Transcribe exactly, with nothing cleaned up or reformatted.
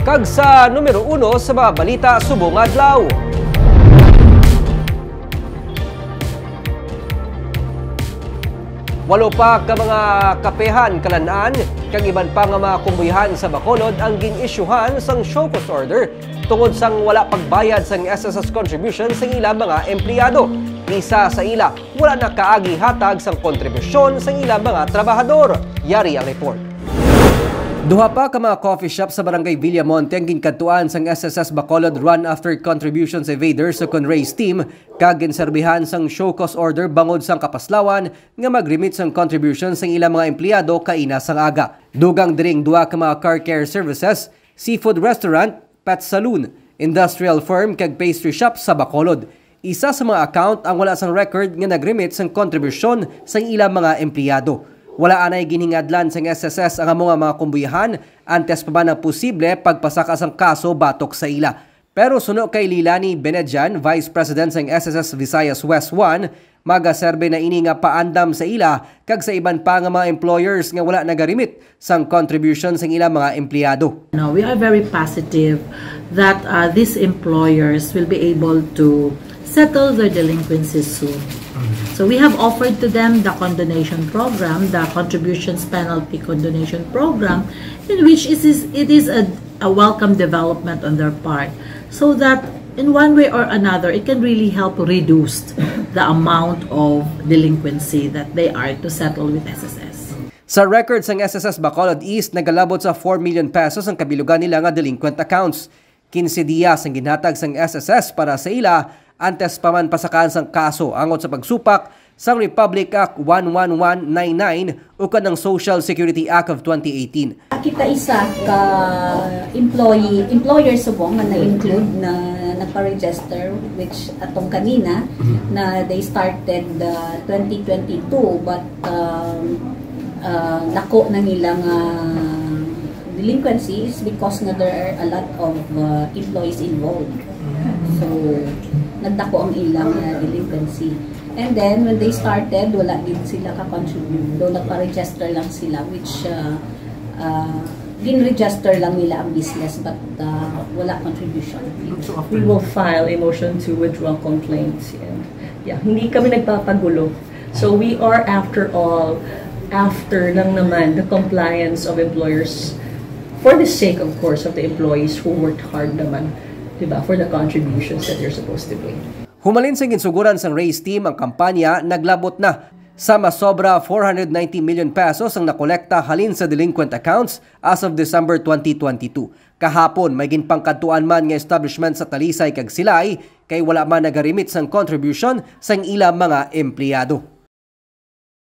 Kag sa numero uno sa mga balita subong adlaw. Walo pa ka mga kapehan, kalan-an, kag iban pa nga mga kumbuyahan sa Bacolod ang gin-isyuhan sang show cause order tungod sang wala pagbayad sang S S S contribution sang ilang mga empleyado. Isa sa ila, wala na kaagi hatag sang kontribusyon sang ilang mga trabahador. Yari ang report. Duha pa ka mga coffee shop sa Barangay Villamonte ang ginkadtuan sang S S S Bacolod Run After Contributions Evaders o kon RACE team, kag ginserbihan sang show cause order bangod sang kapaslawan nga mag-remit sang contribution sang ilang mga empleyado kaina sang aga. Dugang diri ang duha ka mga car care services, seafood restaurant, pet saloon, industrial firm kag pastry shop sa Bacolod. Isa sa mga account ang wala sang record nga nag-remit sang kontribusyon sang ilang mga empleyado. Wala anay ginhingadlan sang S S S ang amo nga mga kumbuyahan antes pa man ang posible pagpasaka sang kaso batok sa ila. Pero suno kay Lilani Benedian, Vice President sang S S S Visayas West One, magaserbe na ini nga paandam sa ila kag sa iban pa nga mga employers nga wala nagarimit sang contribution sang ilang mga empleyado. No, we are very positive that uh, these employers will be able to settle their delinquencies soon. So we have offered to them the condonation program, the contributions penalty condonation program, in which it is, it is a, a welcome development on their part, so that in one way or another, it can really help reduce the amount of delinquency that they are to settle with S S S. Sa record sang S S S Bacolod East, nagalabot sa four million pesos ang kabilugan nila nga delinquent accounts. Quince dias ang ginhatag sang S S S para sa ila antes pa man pasakaan sang kaso angot sa pagsupak sang Republic Act one one one nine nine ukon ang Social Security Act of twenty eighteen. Kita isa ka employee, employer subong nga na-include na nagpa-register, which atong kanina na they started uh, twenty twenty-two, but um, uh, dako na nila nga delinquency is because nga there are a lot of uh, employees involved. So, nagdako ang ilang uh, delinquency. And then, when they started, wala din sila ka-contribute. Though nagpa-register lang sila, which uh, uh, gin-register lang nila ang business but uh, wala contribution. We will file a motion to withdraw complaints. And yeah, hindi kami nagpapagulo. So we are, after all, after lang naman the compliance of employers for the sake, of course, of the employees who worked hard naman, di ba, for the contributions that they're supposed to pay. Humalin sa ginsuguran sang RACE team ang kampanya, naglabot na sa masobra four hundred ninety million pesos ang nakolekta halin sa delinquent accounts as of December twenty twenty-two. Kahapon, may ginpangkadtuan man nga establishment sa Talisay kag Silay kay wala man nagarimit sang contribution sang ila mga empleyado.